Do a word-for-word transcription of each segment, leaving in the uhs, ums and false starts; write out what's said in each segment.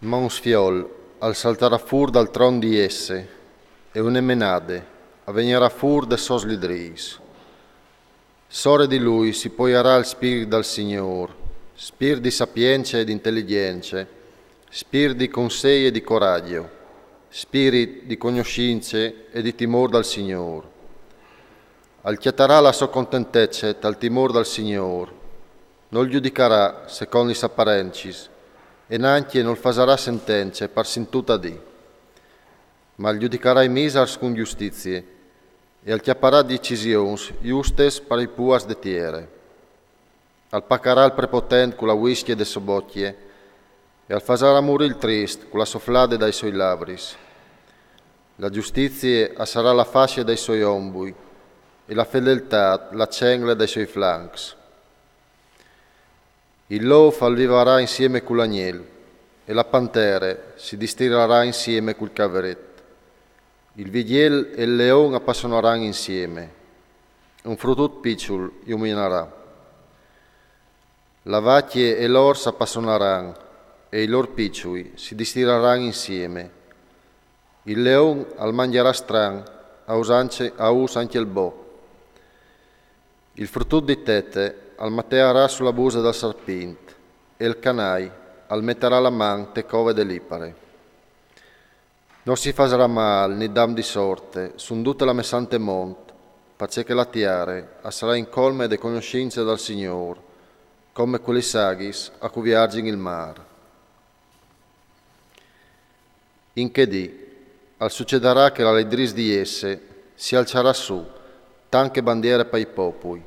Ma un sfiol al saltarà fûr dal tron di Jesse, e une menade a vegnarà fûr des sôs lidrîs. Sore di lui si poiarà il Spirit dal Signôr, spirit di sapience e di inteligjence, spirit di consei e di coragjo, spirit di cognossince e di timôr dal Signôr. Al cjatarà la sô contentece tal timôr dal Signôr. Nol judicarà secont lis aparencis, e nancje nol fasarà sentence par sintut a dì. Ma al judicarà i misars cun justizie, e al cjaparà decisions justes pai puars de tiere. Al pacarà il prepotent cu la uiscje de sô bocje, e al fasarà murî il trist cu la soflade dai soi lavris. La justizie a sarà la fasce dai soi ombui, e la fedeltât la cengle dai soi flancs. Il lôf al vivarà insieme cul agnel, e la pantere si distirarà insieme cul cavret. Il vigjel e il leon a passonaran insieme. Un frutut piçul ju minarà. La vacje e l'ors a passonaran, e i lôr piçui si distiraran insieme. Il leon al mangjarà stran, a us ancje, a us ancje il bo. Il frutut di tete al matearà su la buse dal sarpint, e il canai al metarà la man te cove de lipare. No si fasarà mâl ni dam di sorte sù in dute la mê sante mont, parcè che la tiere a sarà incolme de cognossince dal Signôr, come che lis aghis a cuviarzin il mâr. In chê dì al sucedarà che la lidrîs di Jesse si alçarà sù, tant che bandiere pai popui,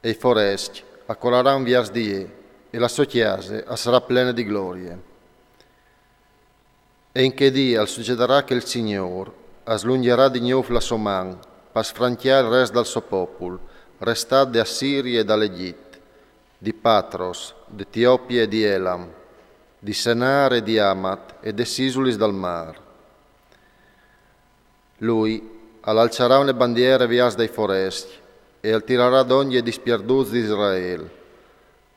e i forescj a coraran viers di jê, e la sô cjase a sarà plene di glorie. E in chê dì al sucedarà che il Signôr a slungjarà di gnûf la sô man par sfrancjâ il rest dal so popul, restât de Assirie e dal Egjit, di Patros, di Etiopie e di Elam, di Senar e di Amat e des isulis dal mâr. Lui al alçarà une bandiere viers dai forescj, e al tirarà dongje i dispierdûts di Israel.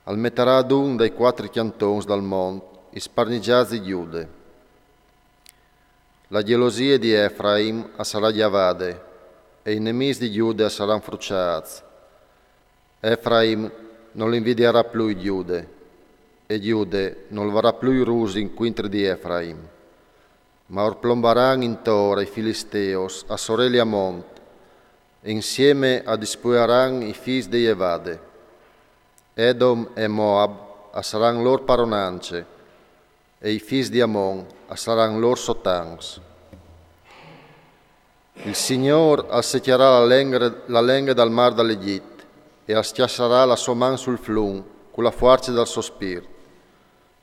Al metarà adun dai cuatri cjantons dal mont i sparnigjâts di Gjude. La gjelosie di Efraim a sarà gjavade, e i nemîs di Gjude a saran fruçâts. Efraim nol invidiarà plui Gjude, e Gjude nol varà plui rusin cuintri di Efraim. Ma or plombaran intor ai filisteos a soreli a mont, e insieme a dispuearan i fîs de jevade. Edom e Moab a saran lôr paronance, e i fîs di Amon a saran lôr sotans. Il Signôr al secjarà la lenghe, la lenghe dal mâr dal Egjit, e al scjassarà la sô man sul flum cu la fuarce dal so spirt,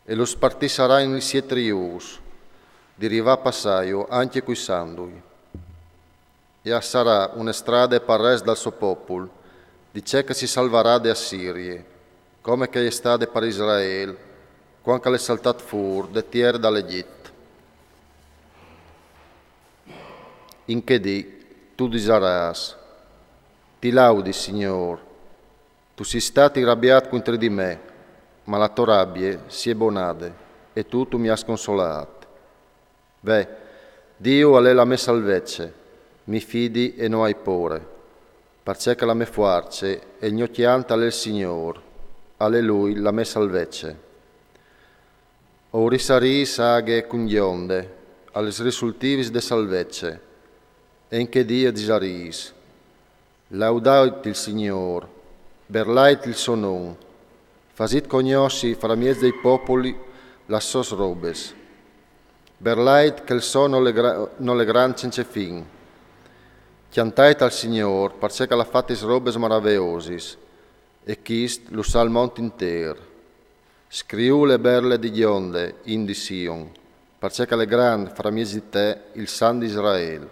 e lu spartissarà in siet riûs, di rivâ a passâju ancje cui sandui. E a sarà une strade pal rest dal so popul, di ce che si salvarà de Assirie, come che e je stade par Israel, cuant che al è saltât fûr de tiere dal Egjit. In chê dì tu disarâs: Ti laudi, Signôr, tu sês stât irabiât cuintri di me, ma la tô rabie si è bonade, e tu, tu mi âs consolât. Ve, Diu al è la mê salvece, mi fidi e no ai pôre, parcè che la mê fuarce e il gno cjant al è il Signôr, al è lui la mê salvece. O risarîs aghe cun gjonde a lis risultivis de salvece, e in chê dì o disarîs: Laudait il Signôr, berlait il so non, fasît cognossi framieç dai popui las sôs robis. Berlait che il so non al è gra-, non al è grant cence fin. Cjantait al Signôr, parcè che al à fatis robis maraveosis, e chist lu sa il mont intîr. Scriûle e berle di gjonde, int di Sion, parcè che al è grant framieç di te il Sant di Israel.